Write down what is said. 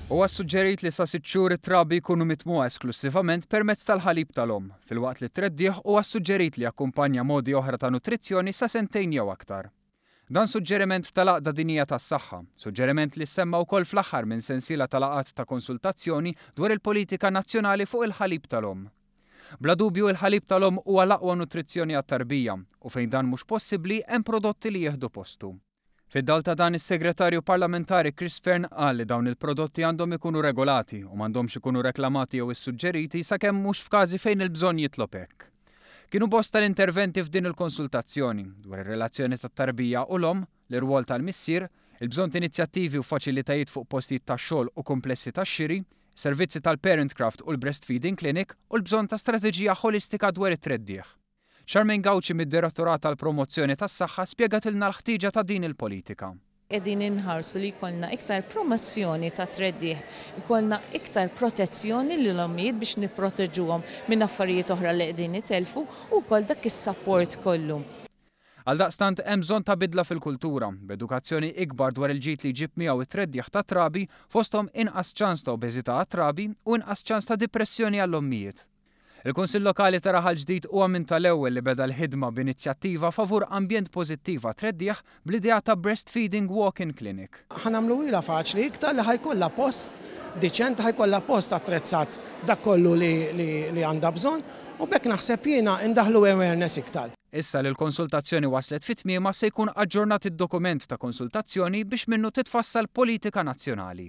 Huwa ssuġġerit li sa sitt xhur it-trabi jkunu mitmugħa esklussivament permezz tal-ħalib tal-omm, filwaqt li t-treddigħ huwa ssuġġerit li jakkumpanja modi oħra ta' nutrizzjoni sa sentejn jew aktar. Dan suġġeriment tal-Għaqda Dinjija tas-Saħħa, suġġeriment li ssemma wkoll fl-aħħar minn sensiela ta' laqgħat ta' konsultazzjoni dwar il-politika nazzjonali fuq il-ħalib tal-omm. Bla dubju il-ħalib tal-omm huwa l-aqwa nutrizzjoni għat-tarbija u fejn dan mhux possibbli hemm prodotti li jieħdu postu. Fid-dawl ta' dan is-Segretarju Parlamentari Chris Fearne qal li dawn il-prodotti għandhom ikunu regolati u m'għandhomx ikunu reklamati jew issuġġeriti sakemm mhux f'każi fejn il-bżonn jitlob hekk. Kienu bosta l-interventi f'din il-konsultazzjoni, dwar ir-relazzjoni tat-tarbija u l-omm, l-irwol tal-missier, il-bżonn t'inizjattivi u faċilitajiet fuq postijiet tax-xogħol u kumplessi tax-xiri, servizzi tal-Parentcraft u l-Breastfeeding Clinic u l-bżonn ta' strateġija ħolistika dwar it-treddigħ. Charmaine Gauci mid-Direttorat għall-Promozzjoni tas-Saħħa spjegatilna l-ħtieġa ta' din il-politika. Qegħdin inħarsu li jkollna iktar promozzjoni ta' treddigħ, ikollna iktar protezzjoni lil ommijiet biex nipproteġuhom minn affarijiet oħra li qegħdin itellfu u wkoll dak is-sapport kollu. Għaldaqstant hemm bżonn ta' bidla fil-kultura, b'edukazzjoni ikbar dwar il-ġid li jġib miegħu t-treddigħ tat-trabi, fosthom inqas ċans ta' obeżità għat-trabi u inqas ċans ta' dipressjoni għall-ommijiet. Il-Kunsill Lokali ta' Raħal Ġdid huwa minn tal-ewwel li beda l-ħidma b'inizjattiva favur ambjent pożittiv għat-treddigħ bl-idea ta' Breastfeeding Walk-in Clinic. Ħa nagħmluhilha faċli iktar li ħa jkollha post diċenti, ħa jkollha post attrezzat b'dak kollu li għandha bżonn u b'hekk naħseb jiena indaħħlu awareness iktar. Issa li l-konsultazzjoni waslet fi tmiemha se jkun aġġornat id-dokument ta' konsultazzjoni biex minnu titfassal politika nazzjonali.